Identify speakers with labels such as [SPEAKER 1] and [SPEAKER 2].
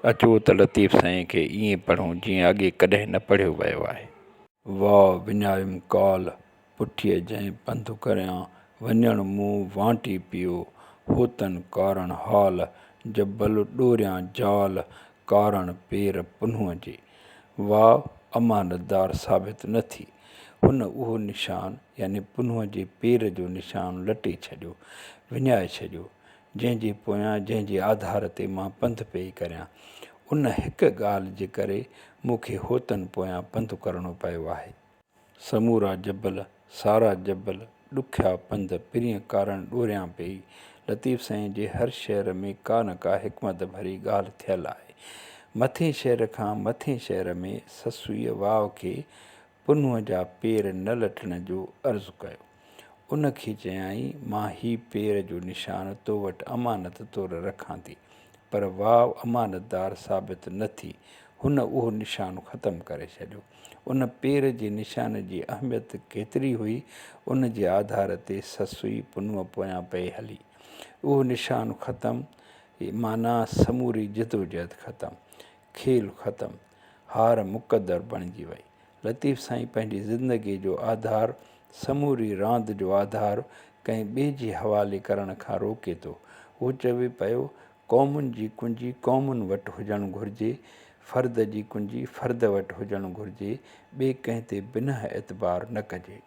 [SPEAKER 1] اچو ته لطيف سائين کي ائين پڙهون جيئن اڳي ڪڏهن نه پڙهيو ويو آهي. واء وڃايم ڪال، پٺيء جنهن پنڌ ڪريان، وڃڻ مون وانٽي پيو، هوتن ڪارڻ حال، جبل ڏوريان جال، ڪارڻ پير پنهونء جي. واء امانتدار ثابت نه ٿي. هن اهو نشان يعني پنهونء جي پير جو نشان لٽي ڇڏيو، وڃائي ڇڏيو. جنهن جي پويان جنهن جي آڌار تي مان پنڌ پئي ڪريان. ان هڪ ڳالهه جي ڪري مون کي هوتن پويان پنڌ ڪرڻو پيو آهي. سمورا جبل، سارا جبل، ڏکيا پنڌ پرينء ڪارڻ ڏوريان پئي. لطيف سائين جي هر شعر ۾ ڪا نه ڪا حڪمت ڀري ڳالهه ٿيل آهي. مٿين شعر کان مٿين شعر ۾ سسئيء واء کي پنهونء جا پير نه لٽڻ جو عرض ڪيو. ان کي چيائين، مان هي پير جو نشان تو وٽ امانت طور رکان ٿي. پر واء امانتدار ثابت نه ٿي. هن اهو نشان ختم ڪري ڇڏيو. ان پير جي نشان جي اهميت ڪيتري هئي، ان جي آڌار تي سسئي پنهونء پويان پئي هلي. اهو نشان ختم معنيٰ سموري جدوجهد ختم. کيل ختم. هار مقدر بڻجي وئي. لطيف سائين پنهنجي زندگيء جو آڌار، سموري راند جو آڌار ڪنهن ٻئي جي حوالي ڪرڻ کان روڪي ٿو. هو چوي پيو، قومن جي ڪنجي قومن وٽ هجڻ گهرجي، فرد جي ڪنجي فرد وٽ هجڻ گهرجي، ٻئي ڪنهن تي بنهه اعتبار نه ڪجي.